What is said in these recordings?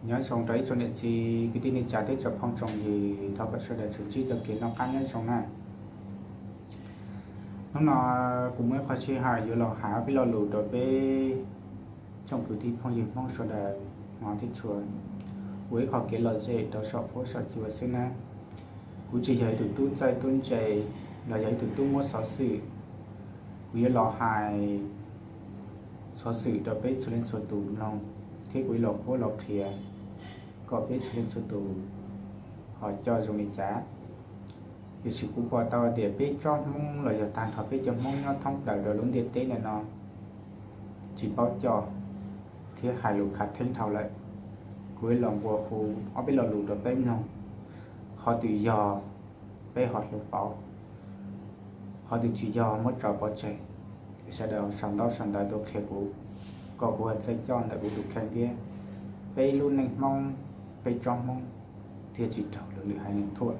Nyob zoo rau ib tsoom niam txiv kwv tij neej tsa thiab tsoom phooj tsoom ywg, thov kom sawv daws tsuas ntsib txoj kev noj qab nyob zoo na. Hnub no kuv muaj ib qho sij hawm yuav los hais ob peb lo lus rau peb tsoom kwv tij phooj ywg Hmoob sawv daws hnov thiab txhua, ua ib qho kev lom zem rau saum huab saum cua xwb na. Kuv tsis yog ib tug tub txawj tub ntse los yog ib tug tub muab xov xwm. Kuv yuav los hais xov xwm rau peb txhua leej txhua tus mloog, thiab kuv yuav los qhuab los qhia kom peb txhua leej txhua tus ho coj zoo li cas. Tiam sis kuv pom tau tias peb tsob Hmoob los yog tag nrho peb cov Hmoob nyob thoob plaws rau lub ntiaj teb ntawm no tsis paub coj thiab hais lus khav theeb dhau lawm. Kuv yuav los nqua hu ob peb lo lus rau peb mloog, qhov twg yog peb ho hloov pauv, qhov twg tsis yog muab tso pov tseg. Sawv daws sau ntaub sau ntawv tuaj qhia kuv, kom kuv txawj coj ntawm kuv tus kheej thiab peb lub neej Hmoob, peb tsob Hmoob thiaj tsis raug luag lwm haiv neeg thuam.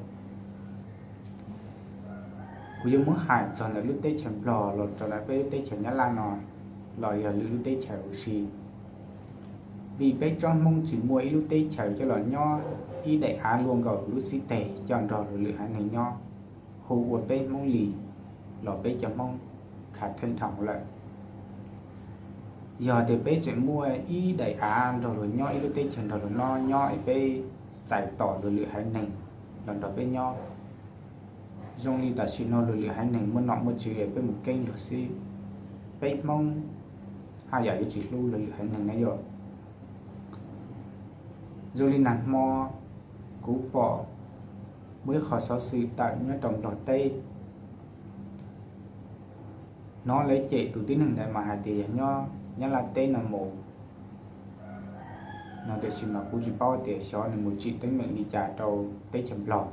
Kuv yuav muab hais txog ntawm lub teb chaws Nplog los rau ntawm peb lub teb chaws Nyab Laj no los yog lwm lub teb chaws huv si. Vim peb tsob Hmoob tsis muaj ib lub teb chaws coj los nyob ib daim av luaj nkaus lub xib teg coj nrog luag lwm haiv neeg nyob, hu ua peb Hmoob li los peb cov Hmoob khav theeb dhau lawm. Yog tias peb tseem muaj ib daim av nrog luag nyob, ib lub teb chaws nrog luag nyob, nyob es peb txais tos luag lwm haiv neeg los nrog peb nyob, zoo li tam sim no luag lwm haiv neeg muaj nom muaj tswv es peb mus keeb luag xwb, peb Hmoob haj yam yuav tsis hlub luag lwm haiv neeg na yom. Zoo li nag hmo kuv pom muaj ib qho xov xwm tawm nyob rau Nplog teb, hnov lawv cem tus tib neeg ntawd mas hais tias yog nyob Nyab Laj teb no mus no, tiam sis mas kuv tsis paub tias xyov nws mus tsim teeb meem li cas rau teb chaws Nplog,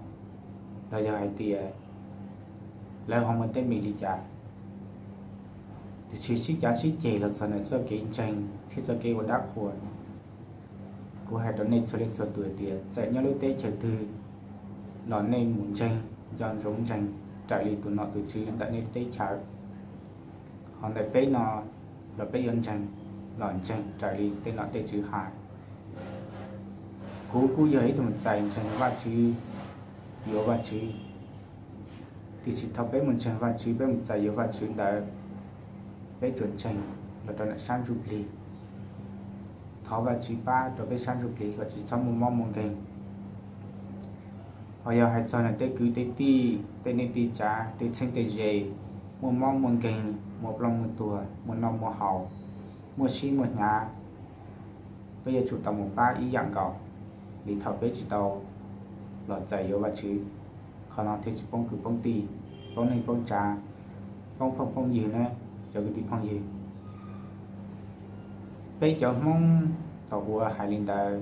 los yog hais tias lawv ho muaj teeb meem li cas. Tiam sis sib cav sib ceg los txog ntawm txoj kev ntseeg thiab txoj kev ua dab qhuas, kuv hais rau nej txhua leej txhua tus hais tias txawm nyob lub teb chaws twg los nej mus ntseeg, nco ntsoov ntseeg raws li tus nom tus tswv ntawm nej lub teb chaws. Ho ntawm peb no los peb yuav ntseeg los ntseeg raws li tej nom tej tswv hais. Kuv kuj yog ib tug mus txais ntseeg Vajtswv, yuav Vajtswv. Tiam sis thaum peb mus ntseeg Vajtswv, peb mus txais yuav Vajtswv ntawd, peb tsuas ntseeg los rau ntawm sab ntsuj plig, thov Vajtswv pab rau peb sab ntsuj plig kom tsis txhob muaj mob muaj nkeeg. Ho yog hais txog ntawm tej kwv tej tij, tej neej tej tsav, tej txheeb tej ze, muaj mob muaj nkeeg, muaj ploj muaj tuag, muaj noj muaj haus, muaj sib muaj hnyav, peb yuav tsum tau mus pab ib yam nkaus li thaum peb tsis tau los txais yuav Vajtswv. Qhov no thiaj tsis poob kwv poob tij, poob neej poob tsav, poob phooj poob ywg na, cov kwv tij phooj ywg. Peb cov Hmoob thaum ub hais li ntawd,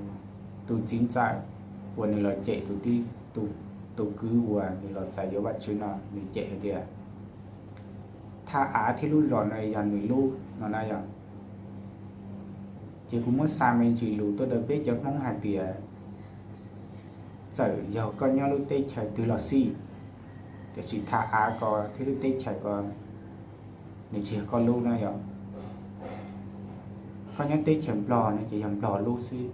tus txiv ntxawm uas nws los cem tus, tus kwv uas nws los txais yuav Vajtswv no, nws cem hais tias thaj av thiab lub zos no yog nws lub no na yog. Ces kuv muab xa me ntsis lus tuaj rau peb cov Hmoob hais tias txawm yog koj nyob lub teb chaws twg los xij, tiam sis thaj av ko thiab lub teb chaws ko nws tsis yog koj lub na yog. Koj nyob teb chaws Nplog no ces yog Nplog lub xwb,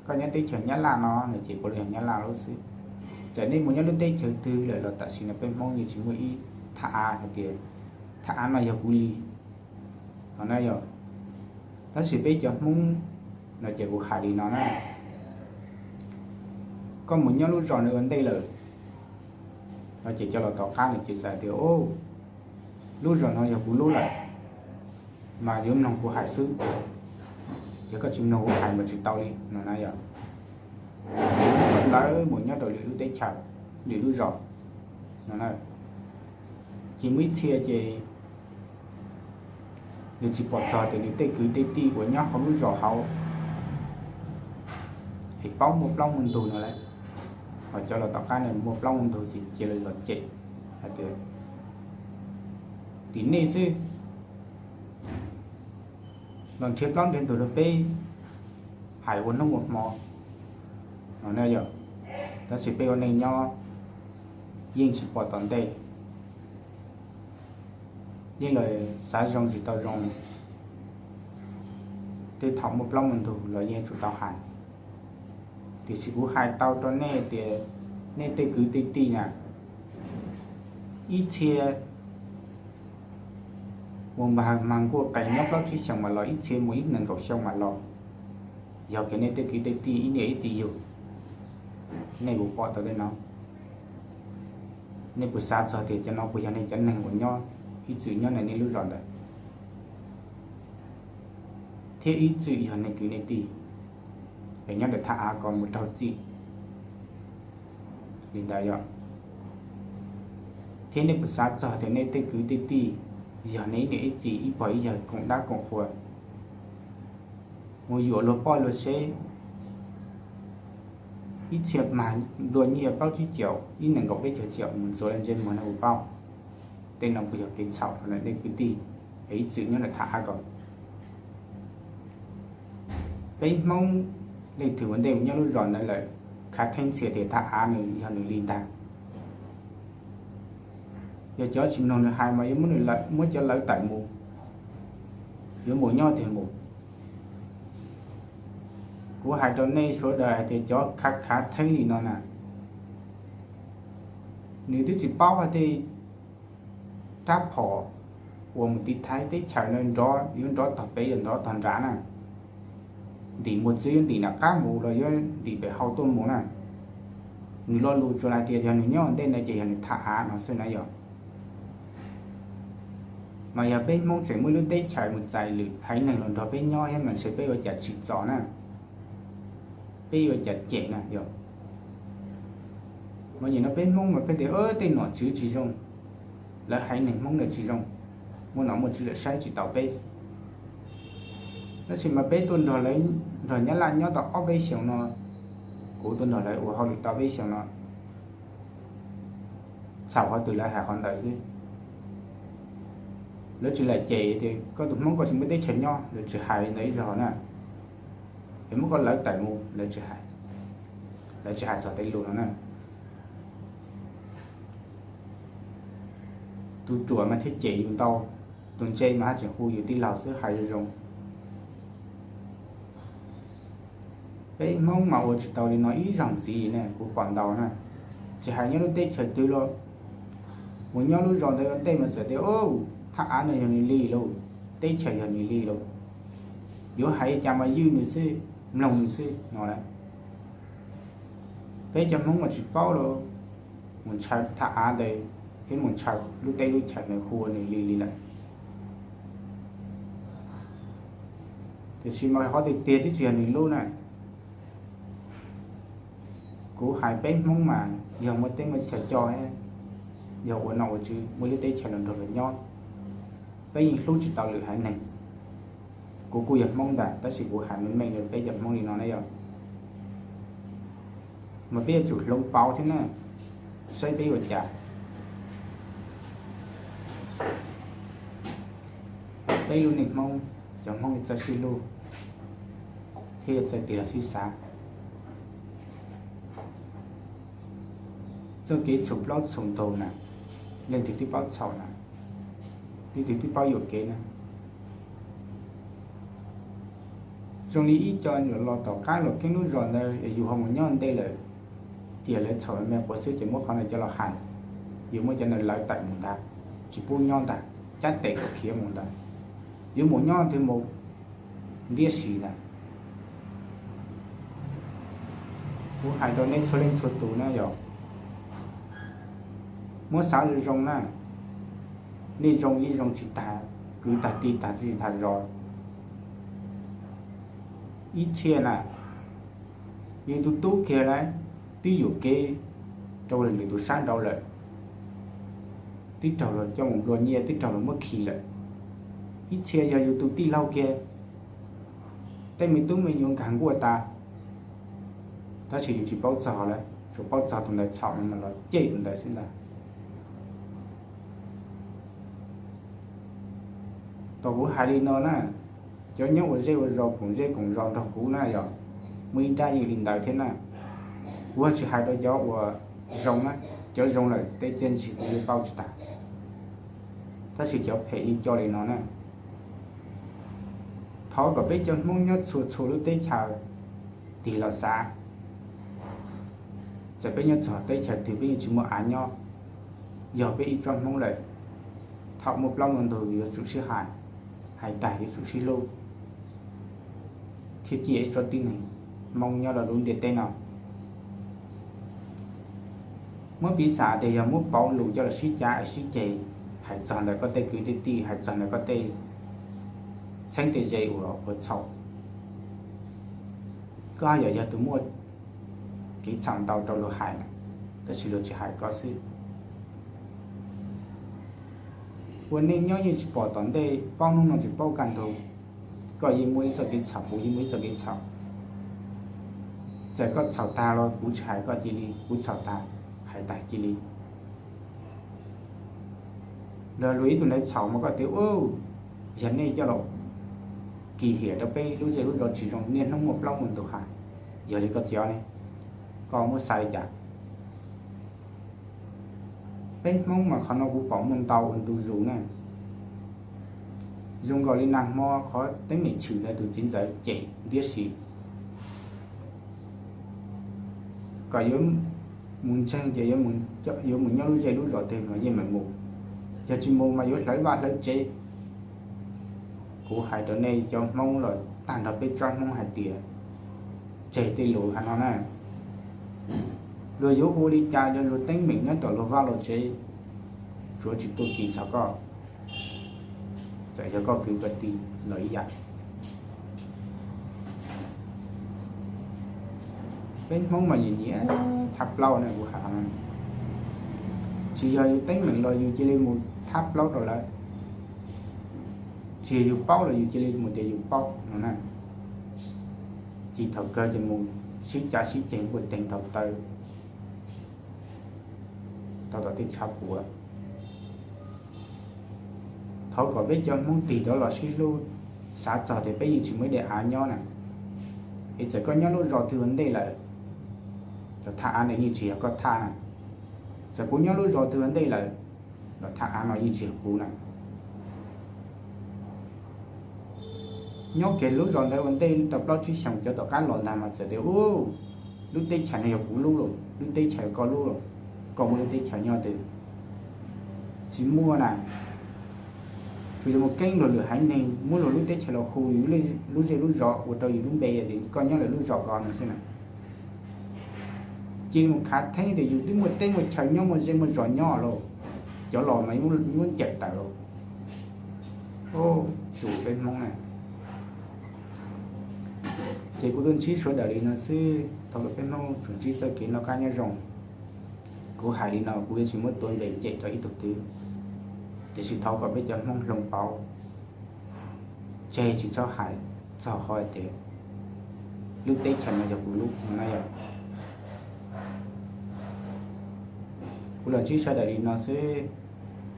koj nyob teb chaws Nyab Laj no no ces puav leej yog Nyab Laj lub xwb. Txawm nej mus nyob lub teb chaws twg lawm los tam sim no peb Hmoob yeej tsis muaj ib thaj av hais tias thaj av no yog kuv li no na yog. Tab sis peb cov Hmoob no ces kuv hais li no na, koj mus nyob lub zos no ua ntej lawm no ces cov los tom qab no ces xav tias lub zos no yog kuv lub lawm, mas yuav mloog kuv hais xwb, yog koj tsis mloog kuv hais mas tsis tau li no na yog. Lawv mus nyob rau lwm lub teb chaws, lwm lub zos no na. Ces muaj ib txhia ces nws tsis pom txog tias nws tej kwv tej tij uas nyob hauv lub zos hauv es paub muaj plaub muaj ntug no lawm, ho cov los tom qab no muaj plaub muaj ntug ces cia li los cem hais tias tim nej xwb los nrhiav plaub nrhiav ntug rau peb hais ua hnub ua hmo no na yog. Tab sis peb ua neej nyob yeej tsis pom tom ntej, yeej los xav zoo tsis tau zoo, tej thaum muaj plaub muaj ntug los yeej yuav tsum tau hais. Tiam sis kuv hais tau rau nej tias nej tej kwv tej tij na, ib txhia uas mag nkuaj qees nyob plaub tsib xyoos mam los, ib txhia mus ib nees nkaum xyoo mam los, yog kiag nej tej kwv tej tij ib niam ib txiv yug. Nej puas pom tau tej no? Nej puas xav txog tias cov no puas yog nej cov neeg uas nyob ib txwm nyob ntawm nej lub zos ntawd, thiab ib txwm yog nej kwv nej tij, es nyob ntawm thaj av ko mus raug txim li ntawd yom? Thiab nej puas xav txog tias nej tej kwv tej tij yog nej ib niam ib txiv ib pog ib yawg koom dab koom qhua mus yuam luag poj luag seb, ib txhia mag nplua nyiaj plaub tsib caum, ib nees nkaum peb caug caum mus ntxuav lawv ntsej muag, nej puas paub? Tej no puas yog kev txhaum rau nej kwv tij es ib txwm nyob ntawm thaj av ko? Peb Hmoob leej twg ua ntej mus nyob lub zos ntawd lawm, khav theeb txhia tias thaj av nws yog nws li ntag. Yog cov tsis mloog nws hais mas yuav muab cov lawv tawm mus, yuav mus nyob tiag mus. Kuv hais rau nej sawv daws hais tias cov khav khav theeb li no na, nws twb tsis paub hais tias rab phom uas mus tiv thaiv teb chaws no nrov yuav nrov tog pem los nrov tog nrad na, ntim mus txwv yuav ntim nram qab mus los yuav ntim pem hau tuaj mus na. Nws lo lus tsuas hais tias yog nws nyob ua ntej no ces yog nws thaj av no xwb na yog. Mas yog peb Hmoob tseem muaj ib lub teb chaws mus txais lwm haiv neeg los nrog peb nyob thiab mas ntshe peb ua cas tsim txom na, peb ua cas cem na yog. Mas nim no peb Hmoob mas peb tias tej nom tswv tsis zoo, lawv haiv neeg Hmoob ntawd tsis zoo, muaj nom muaj tswv lawm saib tsis taus peb. Tab sis mas peb tuaj nrog lawv, nrog Nyab Laj nyob tau ob peb xyoos no, kuv tuaj nrog lawv ua hauj lwm tau peb xyoos no, txhaum qhov twg lawv hais qhov ntawd xwb. Lawv tsis lam cem tias koj tus Hmoob koj tsis muaj teb chaws nyob, lawv tsis hais li ntawd ib zaug na. Es muab koj lawv tawm mus, lawv tsis hais, lawv tsis hais txog tej lus no na. Tus ruam mas thiaj cem yus ntau, tus ntse mas haj tseem hu yus tij laug xwb, hais zoo zoo. Peb Hmoob mas ua tsis tau li no ib zaug ntxiv ne, kuv pom ntau na. Tsis hais nyob lub teb chaws twg los, mus nyob lub zos ntawd ua ntej mas txawm tias thaj av no yog nws li lauj, teb chaws yog nws li lauj, yuav hais li cas mas ywj nws xwb, mloog nws xwb no lauj. Peb cov Hmoob mas tsis paub los, mus ntshaw thaj av ntawd thiab mus ntshaw lub teb lub chaws ntawd hu ua nws li li lawm. Tiam sis mas qhov tiag tiag twb tsis yog nws lub na. Kuv hais peb Hmoob mas yog muaj teb muaj chaw coj, yog ua nom ua tswv muaj lub teb chaws los nrog luag nyob, peb yeej hlub tsis tau lwm haiv neeg. Kuv kuj yog Hmoob ntag tab sis kuv hais meej meej rau peb cov Hmoob li no na yog, mas peb yuav tsum hloov pauv thiab na, saib peb ua cas. Peb lub neej Hmoob, cov Hmoob yuav txawj sib hlub thiab yuav txawj tig los sib xav. Txoj kev txhum plaub txhum ntug na, leej twg twb paub txhaum na, leej twg twb paub yuam kev na. Zoo li ib co los tom qab Luam Keeb lub zos ntawd yus ho mus nyob ntej lawm, cia lawv txhaum me quav xwb ces muab qhov ntawd cov los hais, yus muab cov ntawd lawv tawm mus ntag, tsis pub nyob ntag, cab tes kom khiav mus ntag, yuav mus nyob twg mus, ntiab si ntag. Kuv hais rau nej txhua leej txhua tus na yog, muab xav zoo zoo na, nej zoo yeej zoo tsis tag kwv tag tij tag zej tag zos. Ib txhia na, yus tus tub kiag lawm, twb yuam kev rau lwm tus sab nraud lawm, twb raug luag coj mus nplua nyiaj, twb raug luag muab khi lawm. Ib txhia yog yus tus tij laug kiag, tej me tub me nyuam nkag nkuaj tas, tab sis yus tsis paub txog lawm, tsuas paub txog tus ntawd txhaum no mas los cem tus ntawd xwb ntag. Thaum kuv hais li no na, cov nyob ua zej ua zos koom zej koom zos nrog kuv na yog, muaj ib nrab yeej li ntawd thiab na. Kuv tsis hais rau cov uas zoo na, cov zoo lawm tej txiaj ntsig kuv yeej paub tsis tag, tab sis cov phem yeej coj li no na. Thov kom peb cov Hmoob nyob txhua txhua lub teb chaws tig los xav, Txawm peb nyob txog teb chaws twg peb yeej tsis muaj av nyob. Yog peb ib tsob Hmoob lawm, thaum muaj plaub muaj ntug yuav tsum sib hais, hais tag yuav tsum sib hlub, thiaj ciaj ib tsob tib neeg Hmoob nyob rau lub ntiaj teb no. Muab piv xam tias yog muab pauv lus coj los sib cav sib ceg, hais txog ntawm koj tej kwv tej tij, hais txog ntawm koj tej txheeb tej ze uas ua txhaum, koj yog, yog tus muaj kev txhaum ntau rau luag hais, tab sis luag tsis hais koj xwb. Ua neej nyob yeej tsis pom tom ntej, paub hnub no tsis paub kaj ntug. Koj yeej muaj ib txoj kev txhaum, kuv yeej muaj ib txoj kev txhaum. Txawm koj txhaum tag los kuv tsis hais koj cia li, kuv txhaum tag hais tag cia li. Los luag ib tug ntawd txhaum mas koj tias, u, yog nej coj los kis hiam rau peb lub zej lub zos tsis zoo, niaj hnub muaj plaub muaj ntug hais. Yog li koj txiv ne, koj muab xav li cas? Peb Hmoob mas qhov no kuv pom muaj ntau ua ntu zus na. Zoo nkaus li nag hmo qhov teeb meem chwm ntawd tus txiv ntxawm cem ntiab si kom yuav mus ntseeg ces yuav mus nyob lub zej lub zos twg mas yeej meem mus, yog tsis mus mas yuav hlawv vaj hlawv tsev. Kuv hais rau nej cov Hmoob los tag nrho peb tsob Hmoob hais tias tseg tej lus hais no na. Luag yuav ua li cas yog luag teeb meem nyob tom luag vaj luag tsev, tsuav tsis tuaj kis txog koj. Txawm yog koj kwv koj tij los ib yam. Peb Hmoob mas yus nyiam thab plaub ne, kuv hais, tsis yog yus teeb meem los yus cia li mus thab plaub rau lawv, tsis yog yus paub los yus cia li mus tias yus paub no na. Ces thaum kawg ces mus sib cav sib ceg npuaj teeg tau taw, tau tom tej tshav puam. Thov kom peb cov Hmoob tig rov los sib hlub, xav txog tias peb yeej tsis muaj ib daim av nyob na. Es txawm koj nyob lub zos twg ua ntej lawm, los thaj av no yeej tsis yog koj thaj na. Txawm kuv nyob lub zos twg ua ntej lawm, los thaj av no yeej tsis yog kuv na. Nyob kiag lub zos ntawd ua ntej tau plaub tsib xyoos, cov tom qab los ntag mas txawm tias, u, lub teb chaws no yog kuv lub los, lub teb chaws koj lub los, koj muaj lub teb chaws nyob twg? Tsis muaj na. Tsuas yog mus keeb luag lwm haiv neeg muab luag lub teb chaws los hu yus lub zej lub zos ua rau yus lub npe tias koj nyob lawm lub zos ko no xwb na. Cia li mus khav theeb tias yus twb muaj teb muaj chaw nyob, muaj zej muaj zos nyob los, cov los mas muab ncaim tawm los. Tsuas peb Hmoob na. Ces kuv tuaj ntsib sawv daws li no xwb, thov kom peb Hmoob tsuas ntsib txoj kev noj qab nyob zoo. Kuv hais li no kuv yuav tsis muab tua npe cem rau ib tug twg, tiam sis thov kom peb cov Hmoob hloov pauv, tseg tsis txhob hais txog qhov tias lub teb chaws no yog kuv lub no na yom. Kuv los ntsib sawv daws li no xwb,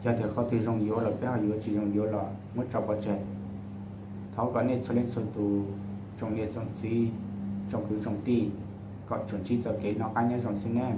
yog tias qhov twg zoo yuav los peb ho yuav, tsis zoo yuav los muab tso pov tseg. Thov kom nej txhua leej txhua tus, tsoom niam tsoom txiv, tsoom kwv tsoom tij, kom tsuas ntsib txoj kev noj qab nyob zoo xwb nawb.